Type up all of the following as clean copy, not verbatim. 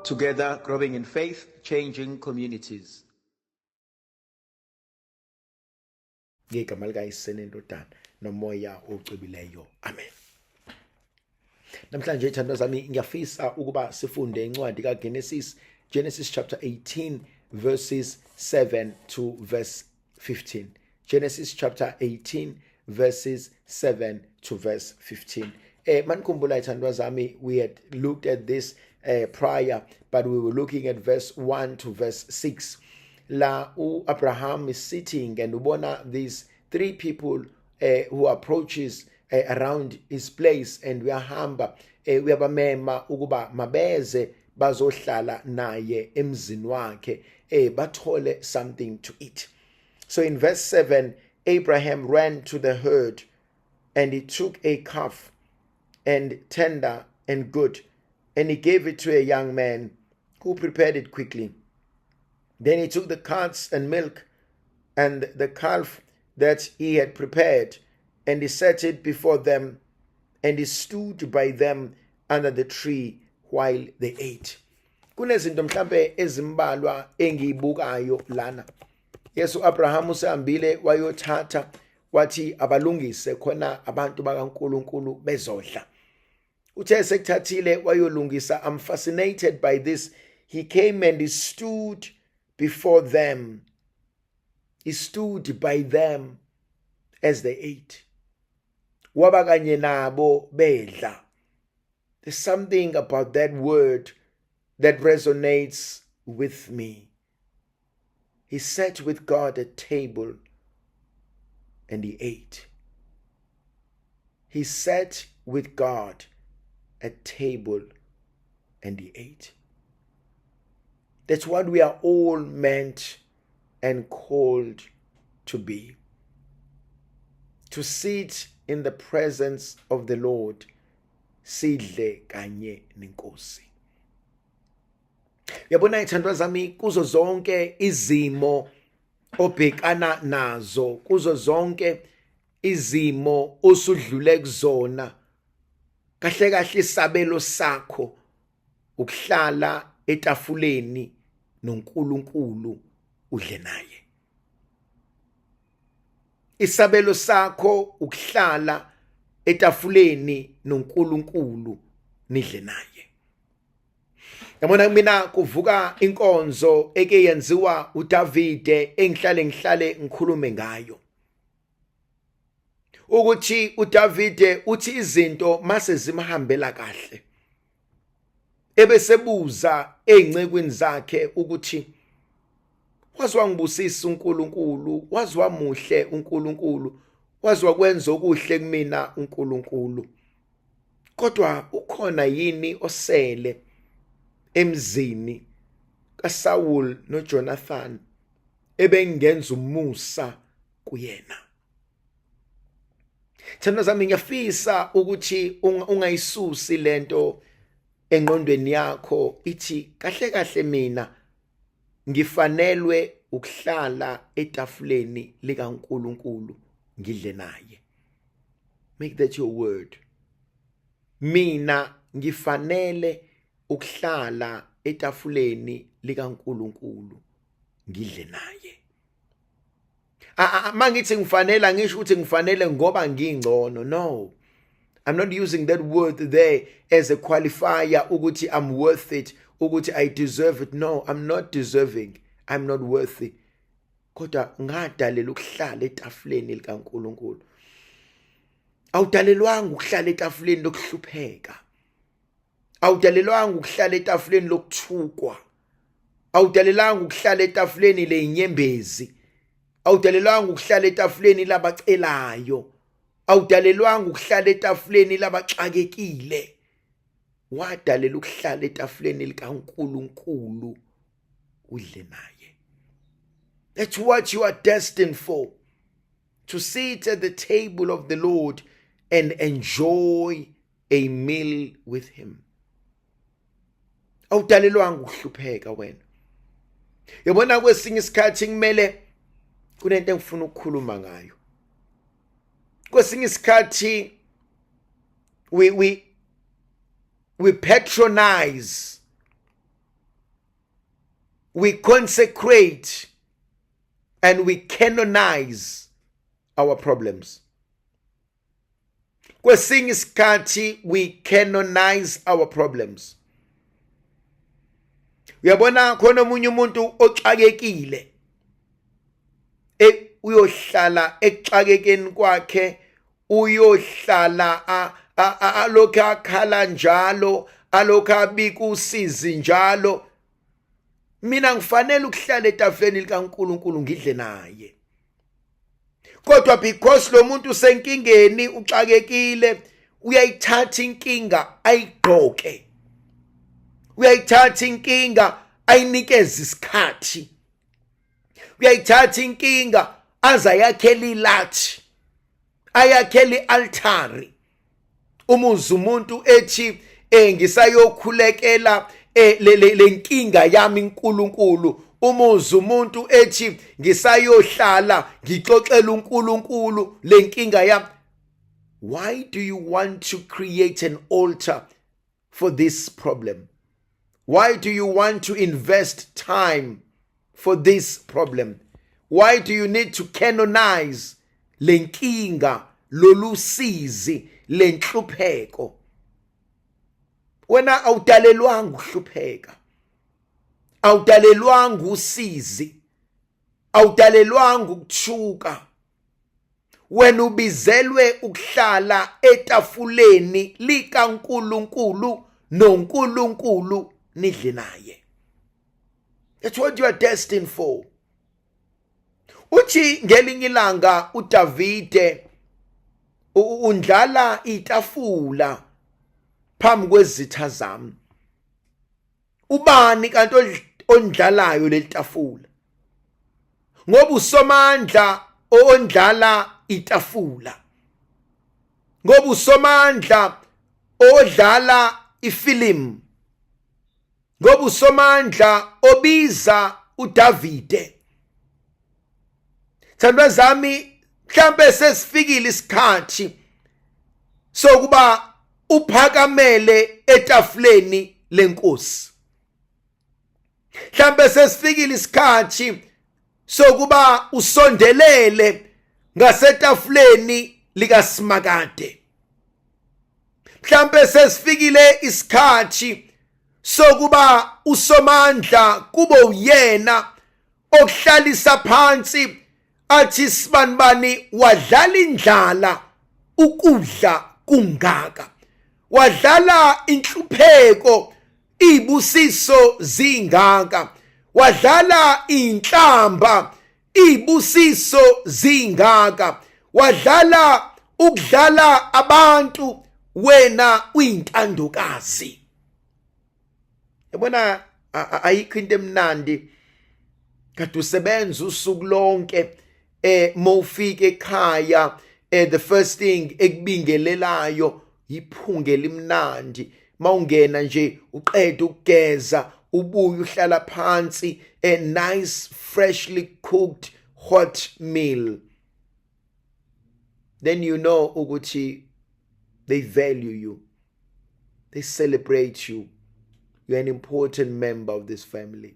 Together, growing in faith, changing communities. Ngegama likaYise neNdodana noMoya ocwebileyo. Amen. Namhlanje ithandwa zami ngiyafisa ukuba sifunde incwadi kaGenesis, Genesis chapter 18 verses 7 to verse 15. Genesis chapter 18 verses 7 to verse 15. Manikhumbula ithandwa zami, we had looked at this prior, but we were looking at verse 1 to verse 6. La uAbraham is sitting and ubona these three people who approaches around his place and uyahamba uyabamema ukuba mabeze bazohlala naye emzini wakhe bathole something to eat. So in verse 7, Abraham ran to the herd and he took a calf and tender and good, and he gave it to a young man who prepared it quickly. Then he took the carts and milk and the calf that he had prepared, and he set it before them, and he stood by them under the tree while they ate. Kunezinto mhlambe ezimbalwa engiyibukayo lana. Yesu Abraham usehambile wayothatha wathi abalungise khona abantu bakaNkuluNkulu bezodla. Uthe sekuthathile wayolungisa. I'm fascinated by this. He came and he stood before them. He stood by them as they ate. Waba kanye nabo bedla. There's something about that word that resonates with me. He sat with God at table and he ate. He sat with God at table and he ate. That's what we are all meant and called to be. To sit in the presence of the Lord, sidle kanye nenkosi. Yabona ithandwa zami, kuzo zonke izimo obhekana nazo, kuzo zonke izimo osudlule kuzona, kahle kahle isabelo sakho ukuhlala etafuleni noNkulunkulu udle naye. Isabelo sakho ukuhlala etafuleni noNkulunkulu nidle naye. Yabona mina kuvuka inkonzo eke yenziwa uDavide engihlale ngihlale ngikhulume ngayo. Ukuthi uDavide uthi izinto mase zimhambela kahle. Ebesebuza ezincekwini zakhe ukuthi waze wangibusisa uNkulunkulu, waze wamuhle uNkulunkulu, waze wakwenza okuhle kumina uNkulunkulu. Kodwa ukhona yini osele emzini kaSaul noJonathan ebengenza umusa kuyena? Thanda zami, ngiyafisa ukuthi ungayisusi lento engqondweni yakho ithi kahle kahle mina ngifanelwe ukuhlala etafuleni likaNkuluNkulu ngidle naye. Make that your word. Mina ngifanele ukuhlala etafuleni likaNkuluNkulu ngidle naye. Mangithi ngifanele, ngisho ukuthi ngifanele ngoba ngingcono. No. I'm not using that word there as a qualifier ukuthi I'm worth it, ukuthi I deserve it. No, I'm not deserving. I'm not worthy. Kodwa ngadalela ukuhlala etafuleni likaNkuluNkulu. Awudalelwanga ukuhlala etafuleni lokuhlupheka. Awudalelwanga ukuhlala etafuleni lokuthukwa. Awudalelwanga ukuhlala etafuleni lezinyembezi. Awudalelwanga ukuhlala etafuleni labacelayo. Awudalelwanga ukuhlala etafuleni labaxakekile. Wadalela ukuhlala etafuleni likaNkuluNkulu udle naye. That's what you are destined for. To sit at the table of the Lord and enjoy a meal with him. Awudalelwanga ukuhlupheka wena. Yabona kwesinye isikhathi kumele kunento engifuna ukukhuluma ngayo. Kwesinye isikhathi we patronize. We consecrate and we canonize our problems. Kwesinye isikhathi we canonize our problems. Uyabona, khona omunye umuntu oxakekile, uyohlala ekuxakekeni kwakhe, uyohlala alokhu akhala njalo, alokhu abika usizi njalo. Mina ngifanele ukuhlala etafuleni likaNkuluNkulu, ngidle naye, kodwa because lo muntu usenkingeni, uxakekile, uyayithatha inkinga ayigqoke, uyayithatha inkinga ayinikeze isikhathi, uyayithatha inkinga aze ayakhele ilathi, ayakhele i-altari. Umuze umuntu ethi, "Ngisayokhulekela le nkinga yami uNkulunkulu." Umuze umuntu ethi, "Ngisayohlala ngixoxela uNkulunkulu le nkinga yami." Why do you want to create an altar for this problem? Why do you want to invest time for this problem? Why do you need to canonize lenkinga, lolusizi, lenhlupheko? Wena awudalelwanga ukuhlupheka, awudalelwanga usizi, awudalelwanga ukuthuka. Wena ubizelwe ukuhlala etafuleni likaNkuluNkulu noNkulunkulu, nidle naye. That's what you are destined for. Uthi ngelinye ilanga uDavide, "Undlala itafula phambi kwezitha zami." Ubani kanti ondlalayo leli tafula? Ngoba uSomandla ondlala itafula, ngoba uSomandla odlala ifilimu, ngoba uSomandla obiza uDavide. Thandwa zami, mhlambe sesifikile isikhathi sokuba uphakamele etafuleni lenkosi. Mhlambe sesifikile isikhathi sokuba usondelele ngasetafuleni likaSimakade. Mhlambe sesifikile isikhathi sokuba uSomandla kube uyena okuhlalisa phansi, athi, "Sibanibani, wadlala indlala ukudla kungaka, wadlala inhlupheko ibusiso zingaka, wadlala inhlamba ibusiso zingaka, wadlala ukudlala abantu, wena uyintandokazi." Yabona, ayikho into emnandi kade usebenza usuku lonke, mawufika ekhaya, the first thing ekubingelelayo iphunge limnandi. Mawungena nje, uqeda ukugeza, ubuye uhlala phansi, a nice freshly cooked hot meal, then you know ukuthi they value you, they celebrate you, you're an important member of this family.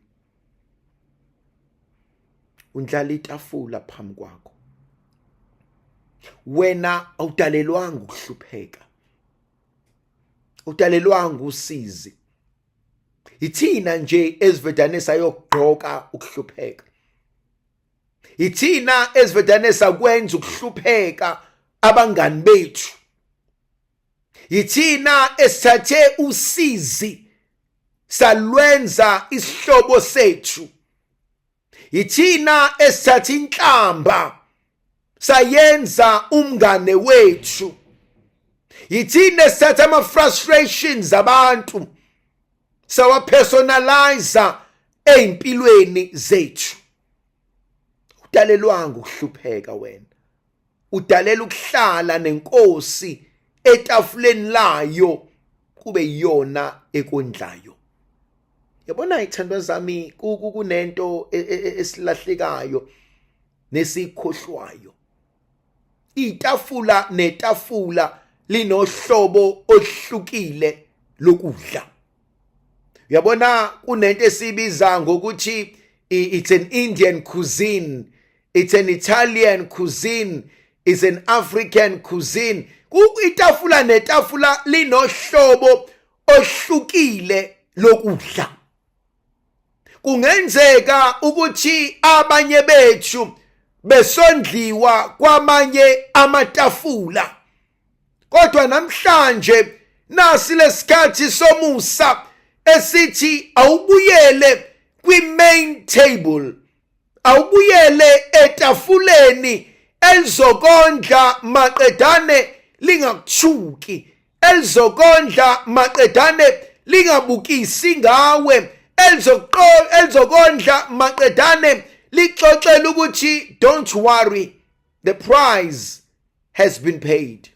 Undlala itafula phambi kwakho. Wena awudalelwanga ukuhlupheka, udalelwanga usizi. Ithina nje esivedane sayogqoka ukuhlupheka, ithina esivedane sakwenza ukuhlupheka abangani bethu, yithina esithathe usizi salwenza isihlobo sethu, yithina esithatha inhlamba sayenza umngane wethu, yithina esithatha ama-frustrations abantu sawapersonalize ey'mpilweni zethu. Udalelwanga ukuhlupheka wena, udalela ukuhlala nenkosi etafuleni layo, kube yiyona ekondlayo. Yabona, ithandwa zami, kunento esilahlekayo nesikhohlwayo. Itafula netafula linohlobo oluhlukile lokudla. Uyabona, kunento esibiza ngokuthi it's an Indian cuisine, it's an Italian cuisine, it's an African cuisine. Itafula netafula linohlobo ohlukile lokudla. Kungenzeka ukuthi abanye bethu besondliwa kwamanye amatafula, kodwa namhlanje nasi lesikhathi somusa esithi awubuyele kwi-main table, awubuyele etafuleni elizokondla maqedane lingakuthuki, elizokondla maqedane lingabukisi ngawe, elizokondla maqedane lixoxela ukuthi don't worry, the price has been paid.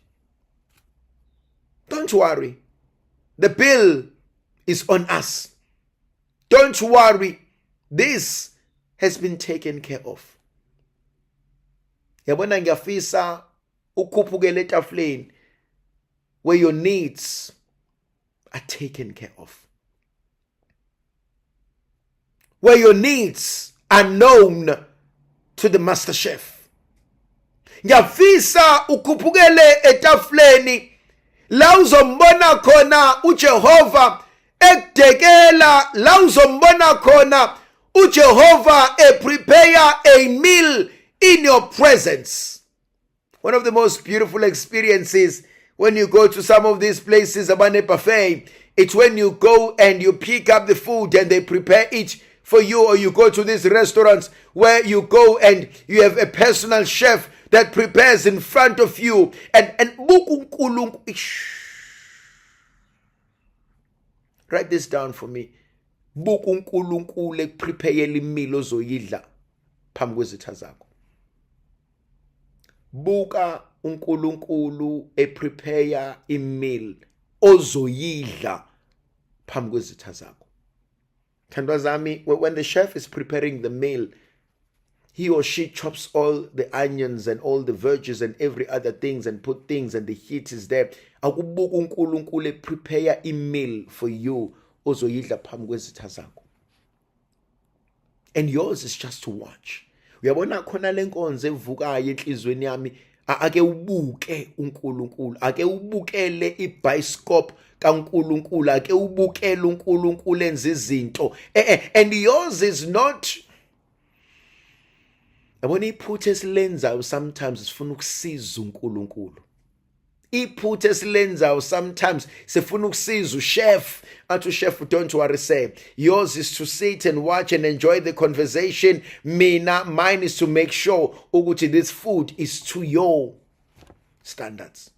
Don't worry, the bill is on us. Don't worry, this has been taken care of. Yabona, ngiyafisa ukhuphukele etafuleni where your needs are taken care of, where your needs are known to the master chef. Ngiyafisa ukhuphukele etafuleni la uzombona khona uJehova ekudekela, la uzombona khona uJehova e-prepare a meal in your presence. One of the most beautiful experiences when you go to some of these places abane buffet, it's when you go and you pick up the food and they prepare it for you, or you go to these restaurants where you go and you have a personal chef that prepares in front of you and buka uNkulunkulu. Write this down for me: buka uNkulunkulu ekuprepare i-meal ozoyidla phambi kwezitha zakho. Buka uNkulunkulu eprepare i-meal ozoyidla phambi kwezitha zakho. Thandwa zami, when the chef is preparing the meal, he or she chops all the onions and all the veggies and every other things and put things, and the heat is there. Akubuka uNkulunkulu eprepare i-meal for you ozoyidla phambi kwezitha zakho, and yours is just to watch. Uyabona khona lenkonzo evukayo enhlizweni yami, ake ubuke uNkulunkulu, ake ubukele ibioskop kaNkulunkulu, ake ubukele uNkulunkulu enza izinto, and yours is not. Yabona, iphutha esilenzayo sometimes, sifuna ukusiza uNkulunkulu. Iphutha esilenzayo sometimes, sifuna ukusiza uchef. Athi uchef, "Don't worry, say yours is to sit and watch and enjoy the conversation. Mina, mine is to make sure ukuthi this food is to your standards."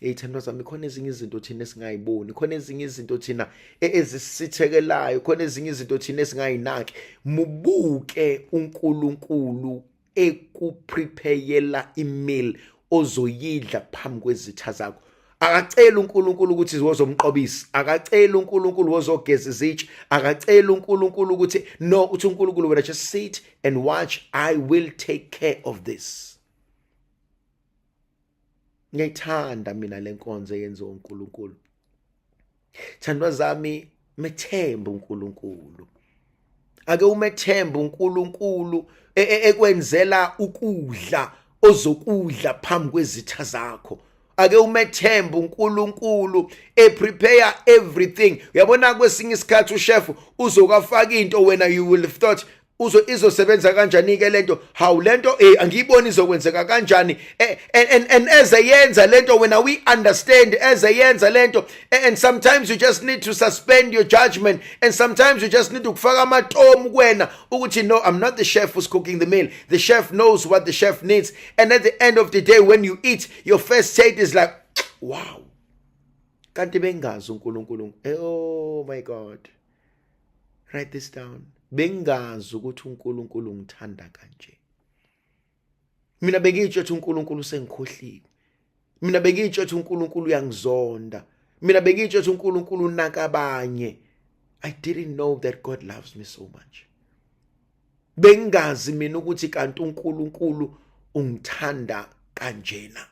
Hey, thandwa zami, khona ezinye izinto thina esingayiboni, khona ezinye izinto thina ezisithekelayo, khona ezinye izinto thina esingayinaki. Mubuke uNkulunkulu ekuprepayela i-meal ozoyidla phambi kwezitha zakho. Akacela uNkulunkulu ukuthi wozomqobisa, akacela uNkulunkulu wozogeza izitsha, akacela uNkulunkulu ukuthi no. Uthi uNkulunkulu, "Wena just sit and watch, I will take care of this." Ngiyayithanda mina lenkonzo eyenziwa uNkulunkulu. Thandwa zami, methembe uNkulunkulu. Ake umethembe uNkulunkulu ekwenzela ukudla ozokudla phambi kwezitha zakho. Ake umethembe uNkulunkulu eprepare everything. Uyabona, kwesinye isikhathi uchef uzokafaka into, wena you will have thought, uzo izosebenza kanjani ke lento? Hawu, lento angiyiboni, izokwenzeka kanjani? And as eyenza lento, wena we understand as eyenza lento, and sometimes you just need to suspend your judgment, and sometimes you just need ukufaka amatomu kuwena ukuthi no, I'm not the chef who's cooking the meal. The chef knows what the chef needs. And at the end of the day, when you eat, your first taste is like, "Wow, kanti bengazi uNkulunkulu." Oh my God, write this down: bengazi ukuthi uNkulunkulu ngithanda kanje. Mina bengitsho ukuthi uNkulunkulu usengikhohliwe, mina bengitsho ukuthi uNkulunkulu uyangizonda, mina bengitsho ukuthi uNkulunkulu unaka abanye. I didn't know that God loves me so much. Bengazi mina ukuthi kanti uNkulunkulu ungithanda kanjena.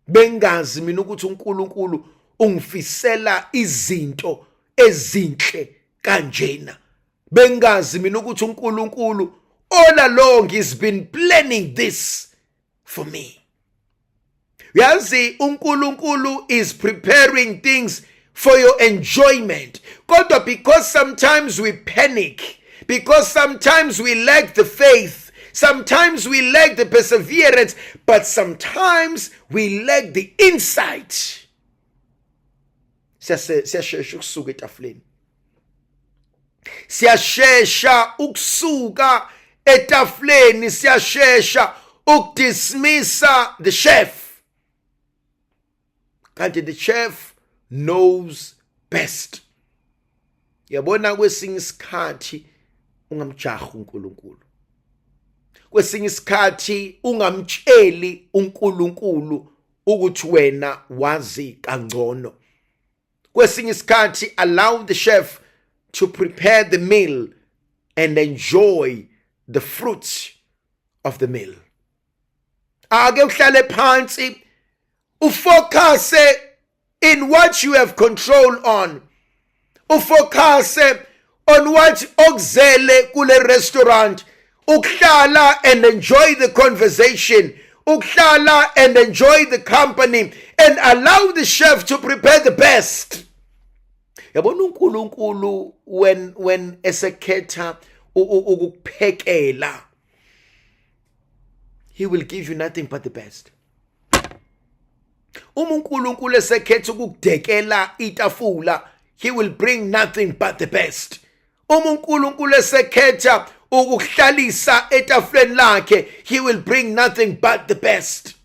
Bengazi mina ukuthi uNkulunkulu ungifisela izinto. ezinhle kanjena. Bengazi mina ukuthi uNkulunkulu all along he's been planning this for me. Yazi, uNkulunkulu is preparing things for your enjoyment, kodwa because sometimes we panic, because sometimes we lack the faith, sometimes we lack the perseverance, but sometimes we lack the insight, siyashesha ukusuka etafuleni, siyashesha ukusuka etafuleni, siyashesha ukudismissa the chef, kanti the chef knows best. Yabona, kwesinye isikhathi ungamjaha uNkulunkulu, kwesinye isikhathi ungamtsheli uNkulunkulu ukuthi wena wazi kangcono. Kwesinye isikhathi allow the chef to prepare the meal and enjoy the fruits of the meal. Ake uhlale phansi, ufocus in what you have control on, ufocus on what okuzele kule restaurant, ukuhlala and enjoy the conversation, ukuhlala and enjoy the company, and allow the chef to prepare the best. Yabona, uNkulunkulu when esekhetha ukukuphekela, he will give you nothing but the best. Uma uNkulunkulu esekhetha ukukudekela itafula, he will bring nothing but the best. Uma uNkulunkulu esekhetha ukuhlalisa etafuleni lakhe, he will bring nothing but the best,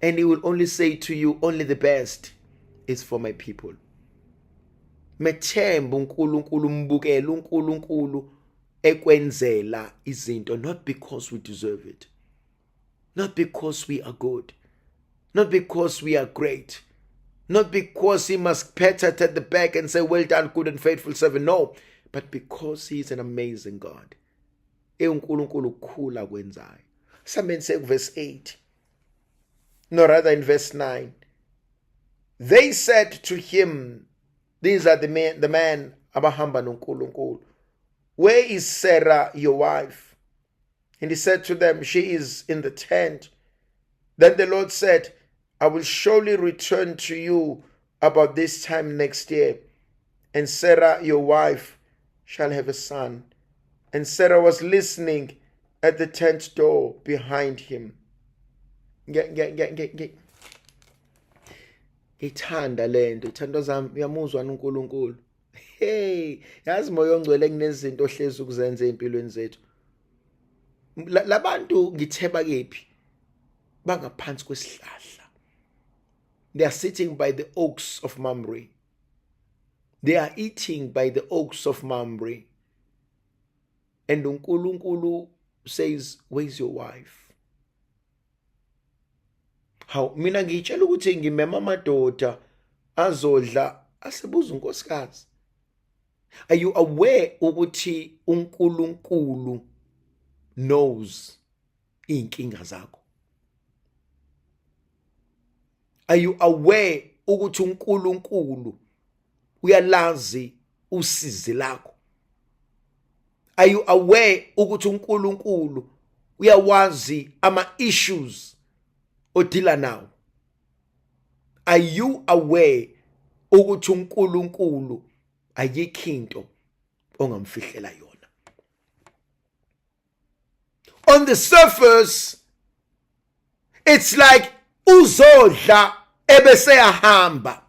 and he will only say to you, "Only the best is for my people." Methemba uNkulunkulu, umbukele uNkulunkulu ekwenzela izinto, not because we deserve it, not because we are good, not because we are great, not because he must pat us at the back and say, "Well done, good and faithful servant." No, but because he is an amazing God. EuNkulunkulu ukukhula kwenzayo. Sambeni verse 8, no, rather in verse 9. They said to him, these are the man abahamba noNkulunkulu, "Where is Sarah your wife?" And he said to them, "She is in the tent." Then the Lord said, "I will surely return to you about this time next year, and Sarah your wife shall have a son." And Sarah was listening at the tent door behind him. Ngithanda lento, ithando zami. Uyamuzwa uNkulunkulu? Hey, yazi, moya ongcwele, kunezinto ohlezi ukuzenza empilweni zethu. Labantu ngitheba kephi? Bangaphansi kwesihlahla. They are sitting by the oaks of Mamre. They are eating by the oaks of Mamre, and uNkulunkulu says, "Where's your wife?" Hawu, mina ngiyitshela ukuthi ngimema amadoda azodla, asebuza unkosikazi. Are you aware ukuthi uNkulunkulu knows inkinga zakho? Are you aware ukuthi uNkulunkulu uyalazi usizi lakho? Are you aware ukuthi uNkulunkulu uyawazi ama issues odila nawo? Are you aware ukuthi uNkulunkulu ayikho into ongamfihlela yona? On the surface it's like uzodla ebese yahamba,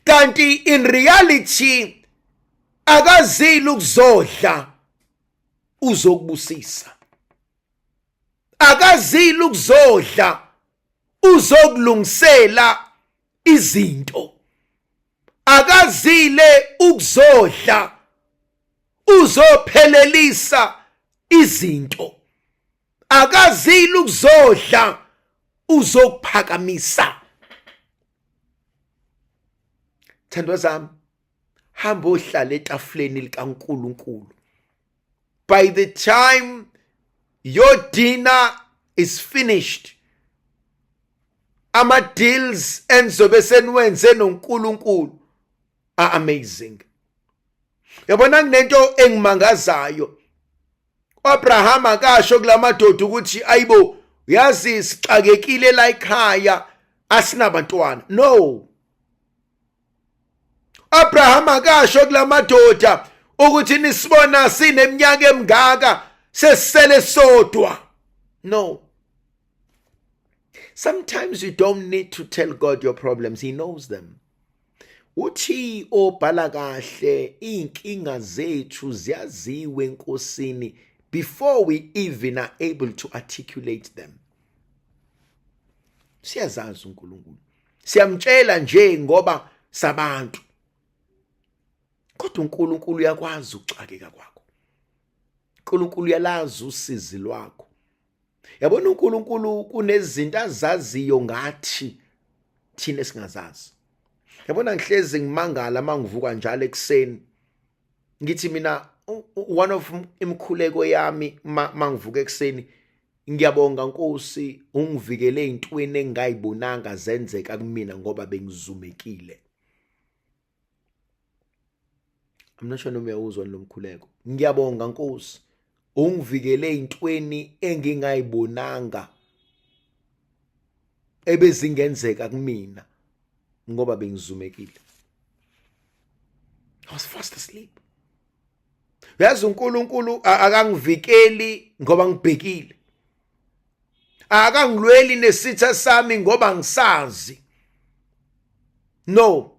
kanti in reality akazili ukuzodla, uzokubusisa. Akazili ukuzodla, uzokulungisela izinto. Akazile ukuzodla, uzophelelisa izinto. Akazile ukuzodla, uzokuphakamisa. Thandwa zami, hamba ohlala etafuleni likaNkuluNkulu. By the time your dinner is finished, Ama deals enizobe seniwenze noNkulunkulu are amazing. Yabona kunento engimangazayo. uAbraham akasho kulamadoda ukuthi ayibo uyazi sixakekile la ekhaya asinabantwana. No. Abraham akasho kulamadoda ukuthi nisibona sineminyaka emingaka sesisele sodwa. No. Sometimes you don't need to tell God your problems, he knows them. Uthi obhala kahle inkinga zethu ziyaziwe enkosini before we even are able to articulate them. Siyazazi uNkulunkulu. Siyamtshela nje ngoba sabantu. Kodwa uNkulunkulu uyakwazi ukuxakeka kwakho. uNkulunkulu uyalazi usizi lwakho. Yabona uNkulunkulu kunezinto azaziyo ngathi thina esingazazi. Yabona ngihlezi ngimangala mangivuka njalo ekuseni. Ngithi mina one of imikhuleko yami mangivuka ekuseni ngiyabonga Nkosi ungivikele ezintweni engayibonanga zenzeka kumina ngoba bengizumekile. I'm not sure noma uyawuzwa lo mkhuleko. Ngiyabonga Nkosi ungivikele ezintweni engingayibonanga ebezingenzeka kumina ngoba bengizumekile. I was fast asleep. Uyazi uNkulunkulu akangivikeli ngoba ngibhekile. Akangilweli nesitha sami ngoba ngisazi. No.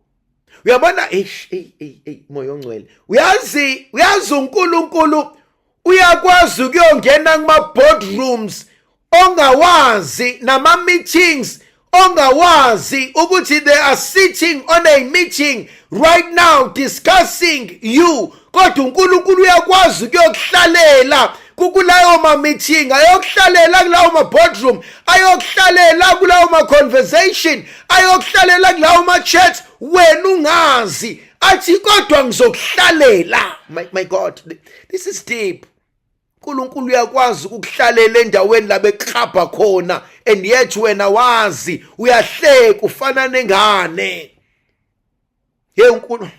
Uyabona eish ey ey ey moya ongcwele. Uyazi uyazi uNkulunkulu uyakwazi ukuyongena kuma boardrooms ongawazi nama meetings ongawazi ukuthi they are sitting on a meeting right now discussing you kodwa uNkulunkulu uyakwazi ukuyokuhlalela kukulayo ma meeting ayokuhlalela kulawo ma boardroom ayokuhlalela kulawo ma conversation ayokuhlalela kulawo ma chat wena ungazi athi kodwa ngizokuhlalela. My God, this is deep. uNkulunkulu uyakwazi ukukuhlalela endaweni la beklabha khona and yet wena wazi uyahleka ufana nengane. Hey uNkulunkulu,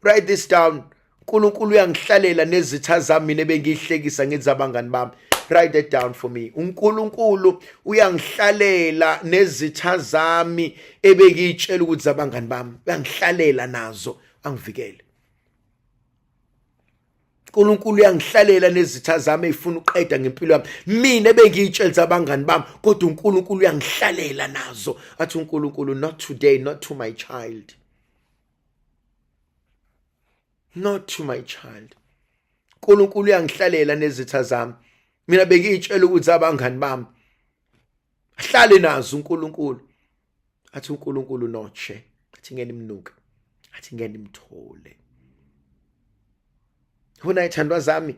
write this down. uNkulunkulu uyangihlalela nezitha zami mina bengihlekisa ngithi abangani bami. Write that down for me. uNkulunkulu uyangihlalela nezitha zami ebengiyitshela ukuthi abangani bami. Uyangihlalela nazo angivikele. uNkulunkulu uyangihlalela nezitha zami ezifuna uqeda ngempilo yami mina ebengiyitshelisa abangani bami kodwa uNkulunkulu uyangihlalela nazo athi uNkulunkulu not today, not to my child, not to my child. uNkulunkulu uyangihlalela nezitha zami mina bengiyitshela ukuthi abangani bami ahlale nazo uNkulunkulu athi uNkulunkulu notshe athi ngene imnuke athi ngene imthole. Hona ithandwa zami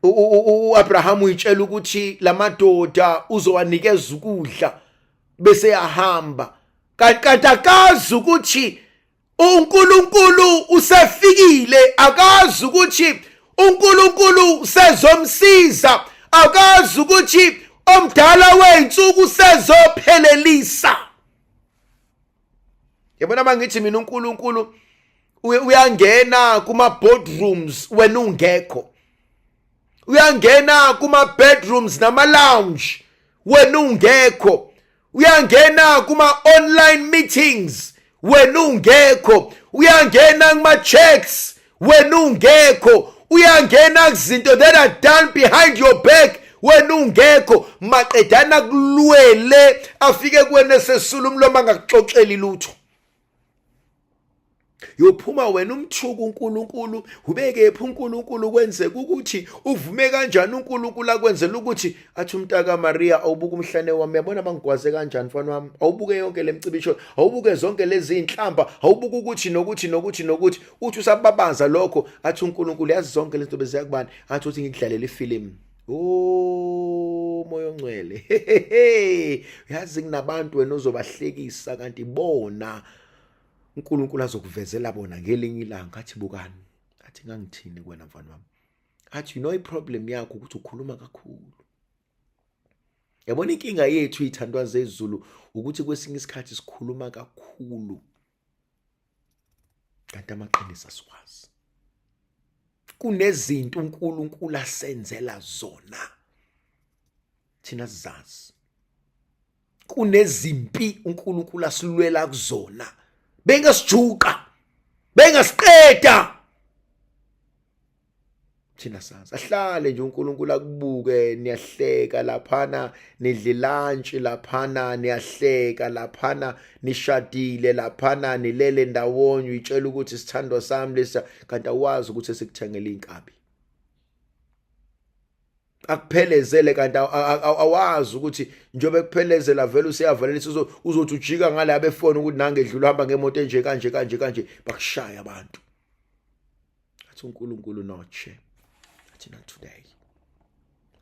uAbraham uyitshela ukuthi lamadoda uzowanikeza ukudla bese yahamba kanti akazi ukuthi uNkulunkulu usefikile, akazi ukuthi uNkulunkulu usezomsiza, akazi ukuthi omdala wey'nsuku usezophelelisa. Yabona mangithi mina uNkulunkulu uyangena kuma boardrooms wena ungekho, uyangena kuma bedrooms nama lounge wena ungekho, uyangena kuma online meetings wena ungekho, uyangena kuma chats wena ungekho, uyangena kuzinto that are done behind your back wena ungekho. Maqedana kulwele afike kuwena sesula umlomo angakuxoxeli lutho. Yophuma wena umthuka uNkulunkulu, ubekephi uNkulunkulu kwenzeka ukuthi uvume kanjani uNkulunkulu akwenzela ukuthi athi umntaka Maria awubuke umhlane wami, uyabona bangigwaze kanjani mfana wami, awubuke yonke lemcibisho, awubuke zonke lezi inhlamba, awubuke ukuthi nokuthi nokuthi nokuthi, uthi usababaza lokho athi uNkulunkulu yazi zonke lezi zinto beziya kubani, athi uthi ngikudlalela ifilimu. Oh moya ongcwele, uyazi kunabantu wena ozobahlekisa kanti bona uNkulunkulu azokuvezela bona ngelinye ilanga athi bukani, athi ngangithini kuwena mfana wami, athi you know iproblem yakho ukuthi ukhuluma kakhulu. Yabona inkinga yethu ithandwa zezulu ukuthi kwesinye isikhathi sikhuluma kakhulu kanti amaqiniso asiwazi. Kunezinto uNkulunkulu asenzela zona thina sizazi. Kunezimpi uNkulunkulu asilwela kuzona bengasijuqa bengasiqeda thina sazi. Ahlale nje uNkulunkulu akubuke, niyahleka laphana, nidla lunch laphana, niyahleka laphana, nishadile laphana, nilele ndawonye, uyitshela ukuthi sithandwa sami lesa, kanti awazi ukuthi sikuthengele inkabi. Akuphelezele kanti awazi ukuthi njengoba ekuphelezela vele useyavalelisa, uzothi ujika ngala befona ukuthi nange edlula uhamba ngemoto enje kanje kanje kanje, bakushaya abantu. Athi uNkulunkulu notshe, athi not today,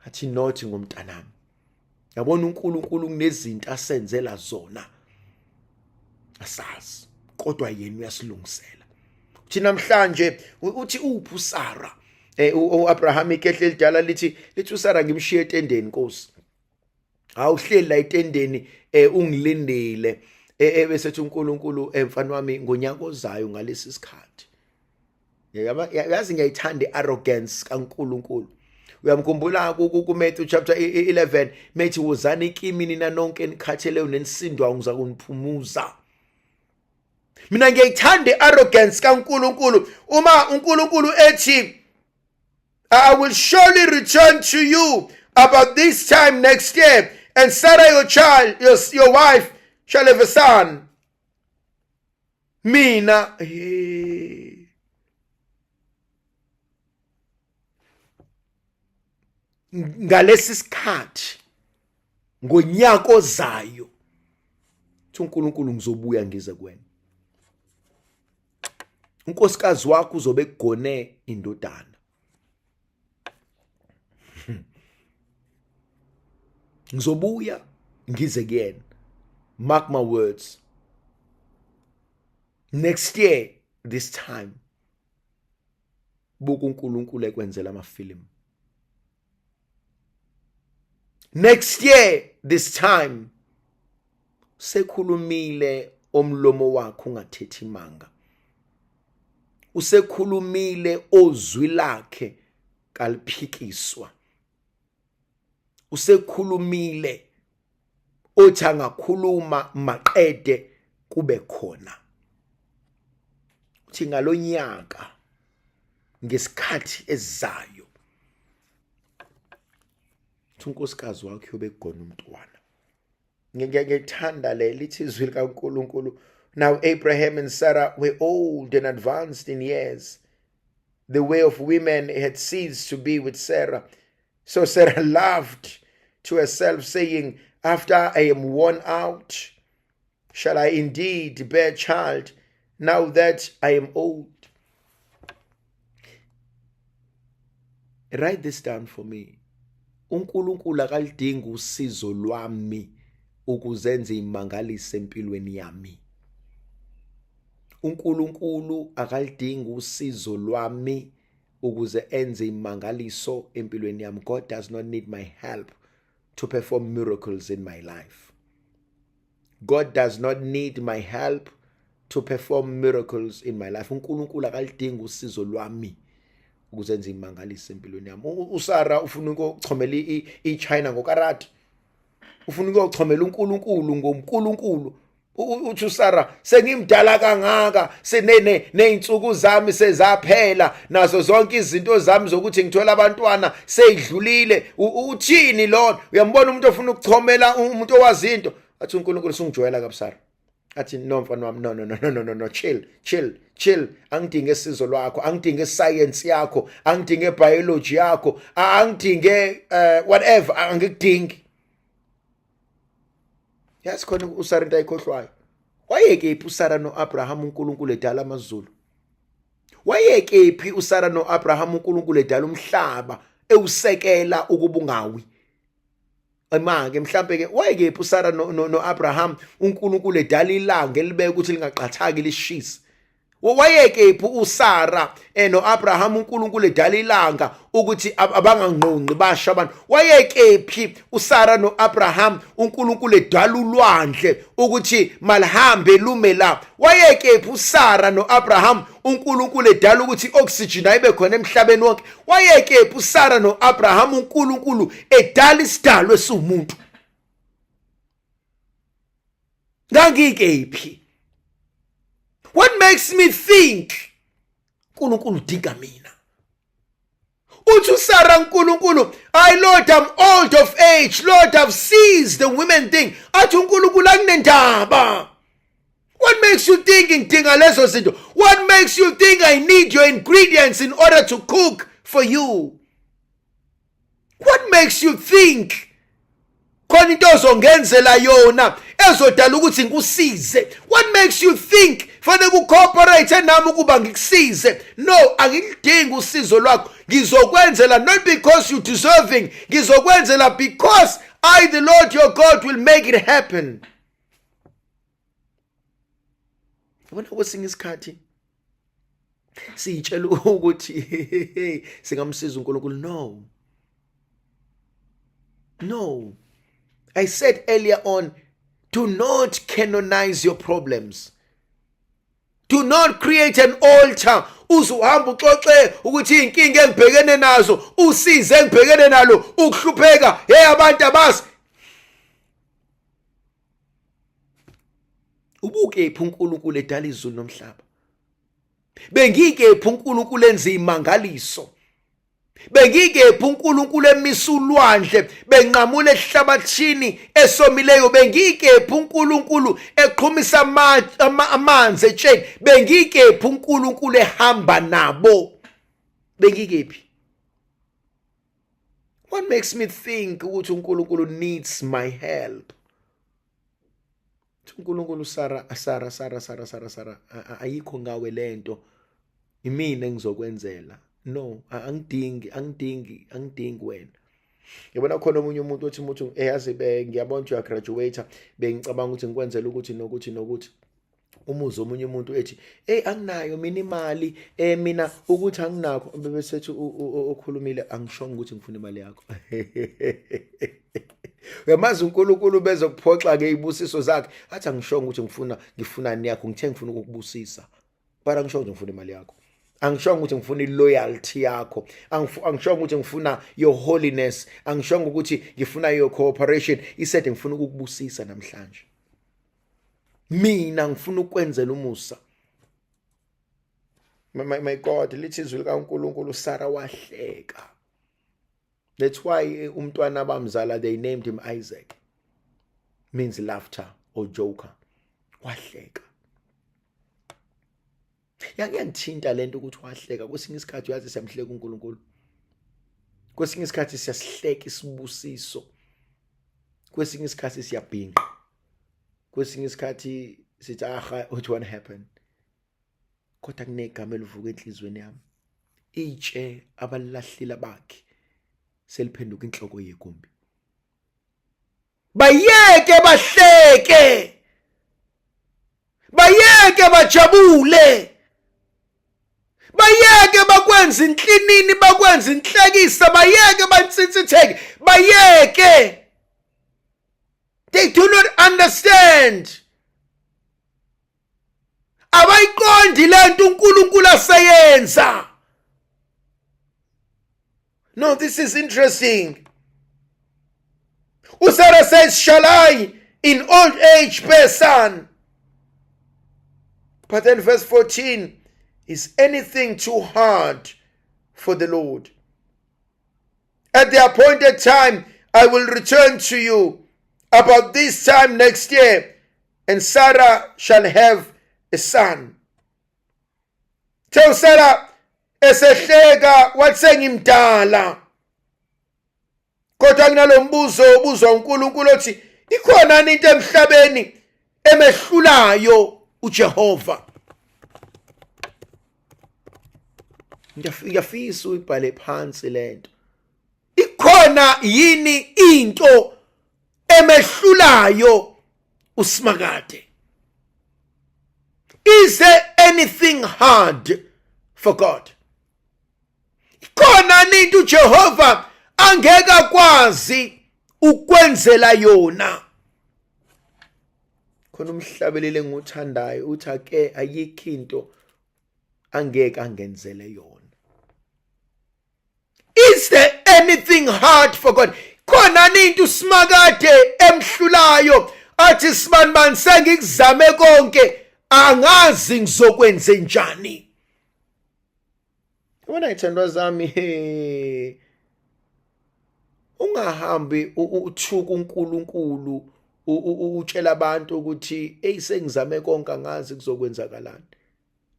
athi not ngomntanami. Yabona uNkulunkulu kunezinto asenzela zona asazi, kodwa yena uyasilungisela. Uthi namhlanje uthi uphi uSara? uAbraham ikehle elidala lithi uSara ngimshiye etendeni Nkosi. Awuhleli la etendeni ungilindile. Bese ethi uNkulunkulu mfana wami ngonyaka ozayo ngalesi sikhathi. Yazi ngiyayithanda i-arrogance kaNkulunkulu. Uyamkhumbula ku Matthew chapter 11 methi wozani kimi nina nonke enikhatheleyo nenisindwayo ngiza kuniphumuza. Mina ngiyayithanda i-arrogance kaNkulunkulu. Uma uNkulunkulu ethi I will surely return to you about this time next year, and Sarah your child, your wife shall have a son. Mina hey. Ngalesi sikhathi ngonyaka ozayo uthi uNkulunkulu ngizobuya ngize kuwena. Unkosikazi wakho uzobe egone indodana. Ngizobuya ngize kuyena. Mark my words. Next year this time buka uNkulunkulu ekwenzela amafilimu. Next year this time sekhulumile omlomo wakhe ungathethi imanga. Usekhulumile ozwi lakhe kaliphikiswa. Usekhulumile othi angakhuluma maqede kube khona. Uthi ngalonyaka ngesikhathi esizayo uthi unkosikazi wakhe uyobegona umntwana. Ngiyayithanda le lithi izwi likaNkulunkulu. Now Abraham and Sarah were old and advanced in years. The way of women had ceased to be with Sarah. So Sarah laughed to herself, saying, After I am worn out, shall I indeed bear child, now that I am old? Write this down for me. uNkulunkulu akalidingi usizo lwami ukuzenza imangaliso empilweni yami. uNkulunkulu akalidingi usizo lwami ukuze enze imangaliso empilweni yami. God does not need my help to perform miracles in my life. God does not need my help to perform miracles in my life. uNkulunkulu akalidingi usizo lwami ukuze enze imangaliso empilweni yami. uSara ufuna ukuchomela iChina ngokarate. Ufuna ukuyochomela uNkulunkulu ngoNkulunkulu. Uthi uSara sengimdala kangaka, senene nezinsuku zami sezaphela, nazo zonke izinto zami zokuthi ngithola abantwana seyidlulile. Uthini lona? Uyambona umuntu ofuna ukuchomela umuntu owazi into? Athi uNkulunkulu sungijwayela kabuSara. Athi no mfana wami, no no no no no no, chill chill chill, angidinge sizo lwakho, angidinge science yakho, angidinge biology yakho, angidinge whatever, angikudingi. Yazi khona uSara into ayikhohlwayo. Wayekephi uSara noAbraham uNkulunkulu edala amazulu? Wayekephi uSara noAbraham uNkulunkulu edala umhlaba ewusekela ukuba ungawi? Ema-ke mhlambe ke wayekephi uSara noAbraham uNkulunkulu edala ilanga elibeka ukuthi lingaqathaki lishise? Wayekephi uSara noAbraham uNkulunkulu edala ilanga ukuthi abangangqongqi basha abantu? Wayekephi uSara noAbraham uNkulunkulu edala ulwandle ukuthi malihambe lume la? Wayekephi uSara noAbraham uNkulunkulu edala ukuthi oxygen ayibe khona emhlabeni wonke? Wayekephi uSara noAbraham uNkulunkulu edala isidalwa esiwumuntu? Ngangikephi? What makes me think uNkulunkulu udinga mina? Uthi uSara uNkulunkulu, I Lord, I'm old of age. Lord, I've seized the women thing. Athi uNkulunkulu akunendaba. What makes you think ngidinga lezo zinto? What makes you think I need your ingredients in order to cook for you? What makes you think khona into ozongenzela yona ezodala ukuthi ngikusize? What makes you think fanele ku-cooperate nami ukuba ngikusize? No, angilidingi usizo lwakho. Ngizokwenzela not because you deserving, ngizokwenzela because I the Lord your God will make it happen. Yabona kwesinye isikhathi siyitshela ukuthi singamsiza uNkulunkulu. No, no, I said earlier on, do not canonize your problems. Do not create an altar uze uhamba uxoxe ukuthi inkinga engibhekene nazo, usize engibhekene nalo, ukuhlupheka, hey abantu abazi. Ubukephi uNkulunkulu edala izulu nomhlaba? Bengikephi uNkulunkulu enza imangaliso? Bengikephi uNkulunkulu emisa ulwandle benqamula ehlabathini esomileyo? Bengikephi uNkulunkulu eqhumisa amanzi etsheni? Bengikephi uNkulunkulu ehamba nabo? Bengikephi? What makes me think ukuthi uNkulunkulu needs my help? uNkulunkulu Sara, Sara, Sara, Sara, Sara, Sara, ayikho ngawe lento, imina engizokwenzela. No, angidingi, angidingi, angidingi wena. Yabona khona omunye umuntu othi umuntu eyazi be ngiyabona ukuthi uyagraduate, bengicabanga ukuthi ngikwenzela ukuthi nokuthi nokuthi. Umuze omunye umuntu ethi hey anginayo mina imali, mina ukuthi anginakho, bebesethi okhulumile angishongo ukuthi ngifuna imali yakho. Uyamazi uNkulunkulu bezokuphoxa ke ibusiso zakhe, athi angishongo ukuthi ngifunani yakho, ngithe ngifuna ukukubusisa, but angishongo ukuthi ngifuna imali yakho, angishongo ukuthi ngifuna iloyalty yakho, angishongo ukuthi ngifuna your holiness, angishongo ukuthi ngifuna your cooperation, isethe ngifuna ukukubusisa namhlanje. Mina ngifuna ukwenzela umusa. My God, lithi izwi likaNkulunkulu Sara wahleka. That's why umntwana abamzala they named him Isaac. Means laughter or joker. Wahleka. Yangiyangithinta lento ukuthi wahleka. Kwesinye isikhathi uyazi siyamhleka uNkulunkulu. Kwesinye isikhathi siyasihleka isibusiso. Kwesinye isikhathi siyabhinqa. Kwesinye isikhathi sithi aha, what won't happen. Kodwa kunegama elivuka enhlizweni yami. Itshe abalilahlile abakhe seliphenduka inhloko yegumbi. Bayeke bahleke, bayeke bajabule, bayeke bakwenza inhlinini, bakwenza inhlekisa, bayeke bantsitsitheke, bayeke. They do not understand. Abayiqondi lento uNkulunkulu aseyenza. No, this is interesting. USarah says, shall I in old age bear son? But then verse 14, is anything too hard for the Lord? At the appointed time, I will return to you about this time next year, and Sarah shall have a son. Tell Sarah, esehleka wathi ngimdala. Kodwa kunalombuzo obuzwa uNkulunkulu othi ikhona into emhlabeni emehlulayo uJehova. Ngiyafisa uyibhale phansi lento. Ikhona yini into emehlulayo uSimakade? Is there anything hard for God? Khona into uJehova angeke akwazi ukwenzela yona. Khona umhlabeleli enguthandayo uthi ake ayikho into angeke angenzele yona. Is there anything hard for God? Khona into uSimakade emhlulayo athi sibanibani sengikuzame konke angazi ngizokwenze njani. Yabona ithandwa zami, ungahambi uthuka uNkulunkulu, utshela abantu ukuthi hey, sengizame konke angazi kuzokwenzakalani.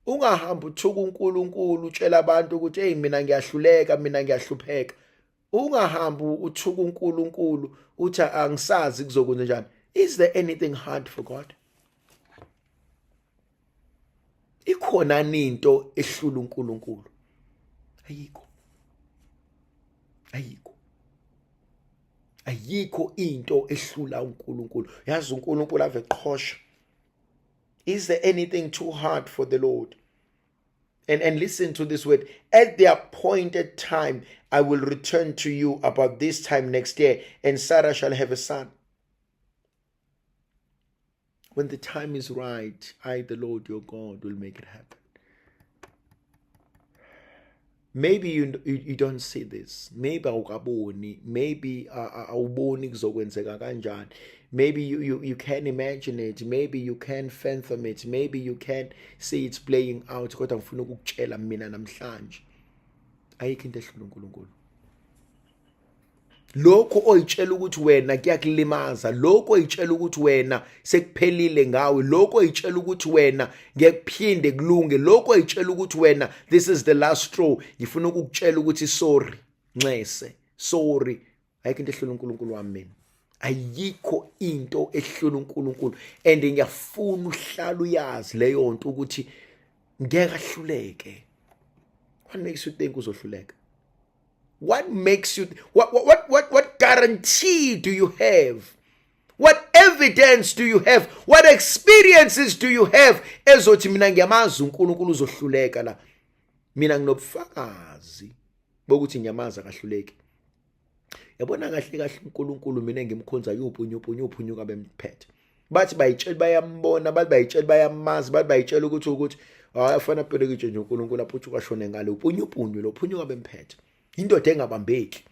Ungahambi uthuka uNkulunkulu, utshela abantu ukuthi hey, mina ngiyahluleka, mina ngiyahlupheka. Ungahambi uthuka uNkulunkulu uthi angisazi kuzokwenza njani. Is there anything hard for God? Ikhona into ehlula uNkulunkulu? Ayikho, ayikho, ayikho into ehlula uNkulunkulu. Yazi uNkulunkulu ave qhosha. Is there anything too hard for the Lord? And listen to this word. At the appointed time, I will return to you about this time next year, and Sarah shall have a son. When the time is right, I, the Lord your God, will make it happen. Maybe you don't see this. Maybe awukaboni. Maybe awuboni kuzokwenzeka kanjani. Maybe you can imagine it. Maybe you can fathom it. Maybe you can see it playing out. Kodwa ngifuna ukukutshela mina namhlanje, ayikho into ehlula uNkulunkulu. Lokho oyitshela ukuthi wena kuyakulimaza, lokho oyitshela ukuthi wena sekuphelile ngawe, lokho oyitshela ukuthi wena ngekuphinde kulunge, lokho oyitshela ukuthi wena this is the last straw, ngifuna ukukutshela ukuthi sorry, nxese, sorry, ayikho into ehlula uNkulunkulu wami mina. Ayikho into ehlula uNkulunkulu, and ngiyafuna uhlala uyazi leyo nto ukuthi ngeke ahluleke. What makes you think uzohluleka? What makes you, what guarantee do you have? What evidence do you have? What experiences do you have ezothi mina ngiyamazi uNkulunkulu uzohluleka la? Mina nginobufakazi bokuthi ngiyamazi akahluleki. Yabona kahle kahle uNkulunkulu mina engimkhonza yuphunyuphu uphunyuka bemphethe. Bathi bayitshela bayambona, bathi bayitshela bayamazi, bathi bayitshela ukuthi hayi afana bhekitshe nje uNkulunkulu aphuthuka ashone ngale, upunyupunyu lo phunyuka bemphethe. Indoda engabambeki.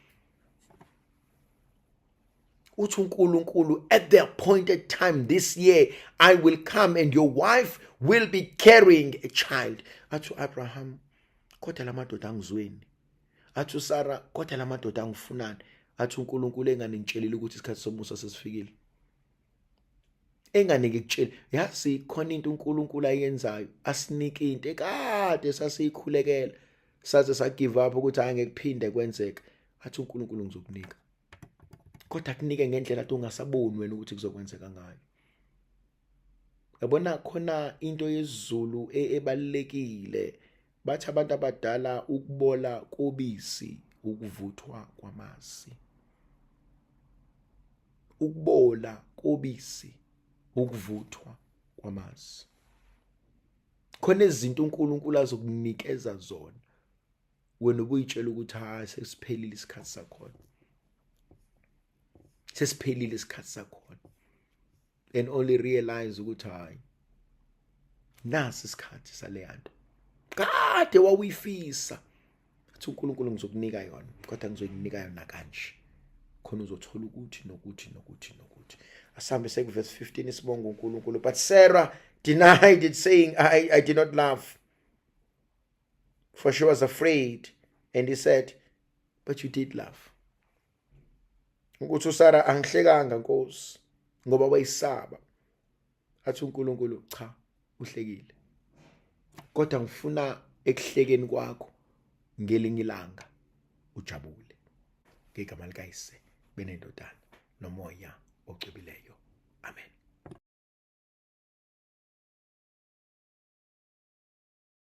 Uthi uNkulunkulu, at the appointed time this year I will come and your wife will be carrying a child. Athi uAbraham, kodwa lamadoda angizweni. Athi uSara, kodwa lamadoda angifunani. Athi uNkulunkulu, engane ngitshelile ukuthi isikhathi somusa sesifikile. Engane ngikutshela, yazi khona into uNkulunkulu ayenzayo, asinike into ekade sasiyikhulekela saze sa give up ukuthi hayi ngeke kuphinde kwenzeke. Athi uNkulunkulu ngizokunika, kodwa kunike ngendlela athi ungasaboni wena ukuthi kuzokwenzeka ngayo. Yabona khona into yesiZulu ebalekile, bathi abantu abadala ukubola kobisi ukuvuthwa kwamasi. Ukubola kobisi ukuvuthwa kwamasi. Khona izinto uNkulunkulu azokunikeza zona, wena ubuyitshela ukuthi hayi sesiphelile isikhathi sakhona, sesiphelile isikhathi sakhona, and only realize ukuthi hayi nasi isikhathi saleyanto kade wawuyifisa. Athi uNkulunkulu ngizokunika yona, kodwa ngizoyinika yona kanje, khona uzothola ukuthi nokuthi nokuthi nokuthi. Asambe sekuverse 15. Isibonga uNkulunkulu. But Sarah denied it, saying, I did not laugh, for she was afraid. And he said, but you did laugh. Ukuthi uSara, angihlekanga Nkosi, ngoba wayisaba. Athi uNkulunkulu, cha, uhlekile, kodwa ngifuna ekuhlekeni kwakho ngelinye ilanga ujabule. Ngegama likaYise benendodana noMoya Ocwebileyo, amen.